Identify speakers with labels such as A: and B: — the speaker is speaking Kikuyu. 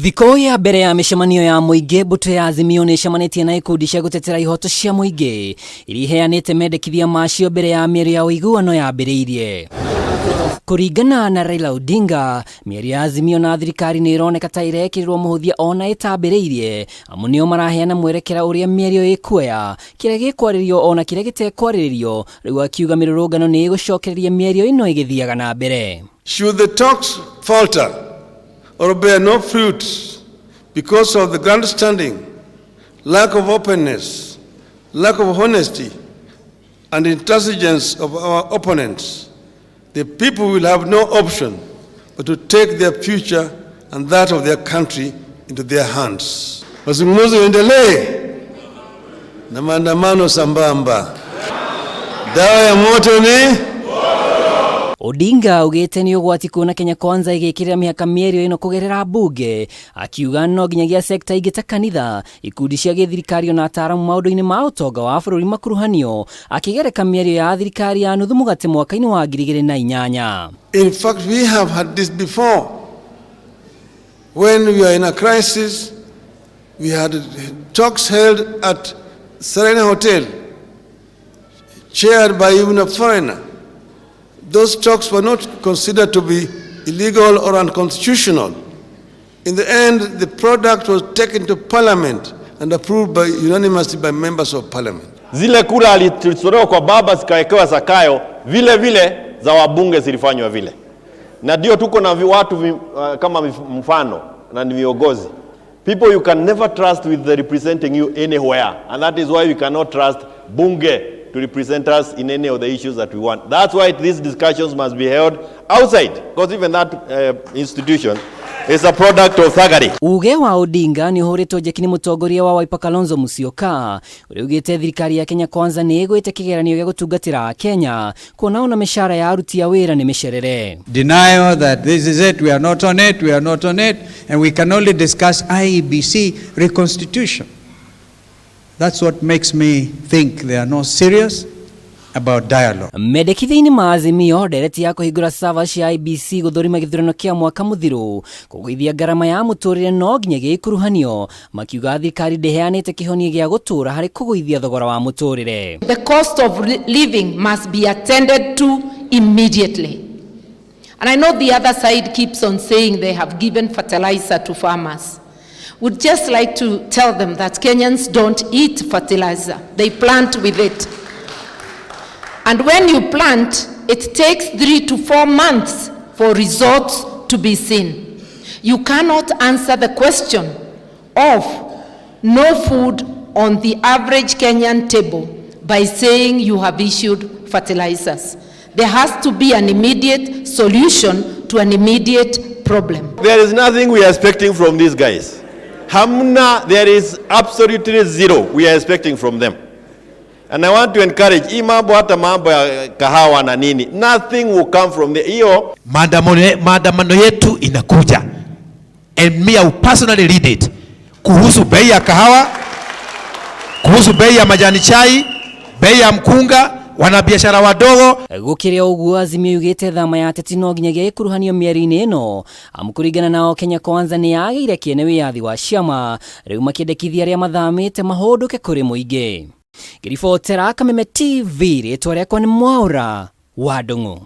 A: Thikũ ya mbere ya mĩcemanio ya mũingĩ, mbũtũ ya Azimio nĩ ĩcemanĩtie na ikundi cia gũtetera ihoto cia mũingĩ iria iheanĩte mendekithia macio mbere ya mĩario ya ũiguano yambĩrĩirie. Kũringana na Raila Odinga, mĩario ya Azimio na thirikari nĩ ĩroneka ta ĩrekĩrĩrwo mũhũthia ona ĩtambĩrĩirie, amu nĩo maraheana mwerekera ũrĩa mĩario ĩkuoya, kĩrĩa gĩkwarĩrio ona kĩrĩa gĩtekwarĩrĩrio, rĩu akiuga mĩrũrũngano nĩ ĩgũcokereria mĩario ĩno ĩgĩthiaga na mbere.
B: Should the talks falter or bear no fruit because of the grandstanding, lack of openness, lack of honesty, and intransigence of our opponents, the people will have no option but to take their future and that of their country into their hands. Mazungumzo yaendelee na maandamano sambamba. Dawa ya moto ni
A: Odinga augĩte nĩ ũgwati kuona Kenya Kwanza ĩgĩkĩrĩra mĩhaka mĩario ĩno kũgerera mbunge, akiuga no nginyagia sekta ingĩ ta kanitha, ikundi cia gĩthirikari ona ataaramu maũndũ-inĩ ma ũtonga wa bũrũri makuruhanio, akĩgereka mĩario ya thirikari ya nuthu mũgate mwaka-inĩ wa 2008.
B: In fact, we have had this before. When we are in a crisis, we had talks held at Serena Hotel, chaired by even a foreigner. Those talks were not considered to be illegal or unconstitutional. In the end, the product was taken to parliament and approved unanimously by members of parliament.
C: Zile kura zilitolewa kwa baba zikawekewa Zakayo, vile vile za wabunge zilifanywa vile, na ndio tuko na watu kama mfano na ni viongozi. People you can never trust with the representing you anywhere, and that is why we cannot trust bunge to represent us in any of the issues that we want. That's why these discussions must be held outside, because even that institution is a product of thuggery.
A: Uge wa Odinga nĩ ũhũrĩtwo njeki nĩ mũtongoria wa Wiper Kalonzo Musyoka, ũrĩa ugĩte thirikari ya Kenya Kwanza nĩ ĩgwĩte kĩgeranio gĩa gũtungatĩra Kenya, kuona ona mĩcara ya aruti a wĩra nĩ mĩcerere.
D: Denial that this is it, we are not on it, we are not on it, and we can only discuss IEBC reconstitution. That's what makes me think they are not serious about dialogue.
A: Mendekithia-inĩ ma Azimio, ndereti ya kũhingũra server cia IEBC gũthũrima gĩthurano kĩa mwaka mũthiru, kũgũithia ngarama ya mũtũrĩre no nginya gĩkuruhanio, makiuga thirikari ndĩheanĩte kĩhonia gĩa gũtũra harĩ kũgũithia thogora wa mũtũrĩre.
E: The cost of living must be attended to immediately. And I know the other side keeps on saying they have given fertilizer to farmers. Would just like to tell them that Kenyans don't eat fertilizer, they plant with it. And when you plant, it takes 3 to 4 months for results to be seen. You cannot answer the question of no food on the average Kenyan table by saying you have issued fertilizers. There has to be an immediate solution to an immediate problem.
C: There is nothing we are expecting from these guys. Hamna, there is absolutely zero we are expecting from them. And I want to encourage, hii mambo, hata mambo ya kahawa na nini, nothing will come from the hiyo.
F: Maandamano yetu inakuja and me, I will personally lead it, kuhusu bei ya kahawa, kuhusu bei ya majani chai, bei ya mkunga, wanabiashara wadogo.
A: Gũkĩrĩ o ũguo, Azimio yugĩte thama ya ateti no nginyagia ĩkuruhanio mĩario-inĩ ĩno, amu kũringana nao Kenya Kwanza nĩ yagĩire kĩene wĩyathi wa ciama, rĩu makĩendekithia arĩa mathamĩte mahũndũke kũrĩ mũingĩ. Ngĩribotera Kameme TV, rĩtwa rĩakwa nĩ Mwaũra wa Ndung'u.